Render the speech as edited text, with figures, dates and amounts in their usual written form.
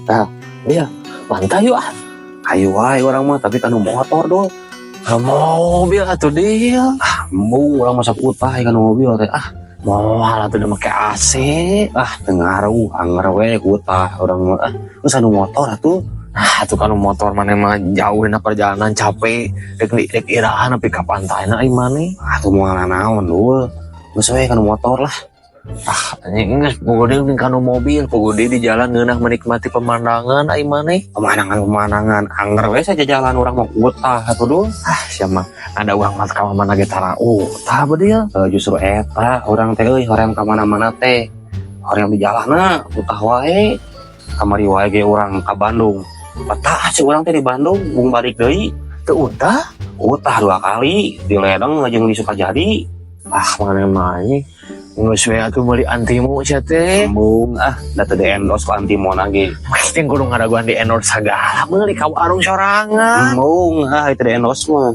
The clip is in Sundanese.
Nah, Iya, pantai yuk ah. Ayo wae urang mah, tapi kanu motor dong. Ah, mobil atuh dia. Ah, embung urang masa utah kanu mobil teh. Ah, Moal atuh udah make AC. Ah, teu ngaruh, anger we utah urang mah. Ah, geus anu motor atuh. Ah, atuh kanu motor maneh mah jauh na perjalanan capek. Rek rek iraha nepi ka pantayna ai maneh? Ah, tuh moal naon dul. Geus we kanu motor lah. Ah, anjing geus puguh deui kanu mobil, puguh deui di jalan ngeunah menikmati pemandangan ai maneh. Pemandangan-pemandangan anger we saja jalan urang mah utah atuh dul. Ah, siapa ada uang mat ka mana ge tara utah bedil. Eh, justru eta urang teh euy hoream ka mana-mana teh. Hoream di jalanna utah wae. Kamari wae ge urang ka Bandung. Betah sih urang teh di Bandung, mung balik deui. Teu utah? Utah dua kali di Ledeng jeung di Sukajadi. Ah, maneh mah anjing. Geus we atuh meuli antimo sia teh. Embung ah, da teu di endorse ku antimona ge. Yang kudu ngadaguan di endorse sagala, meuli ka warung sorangan. Embung ah, itu di endorse mah.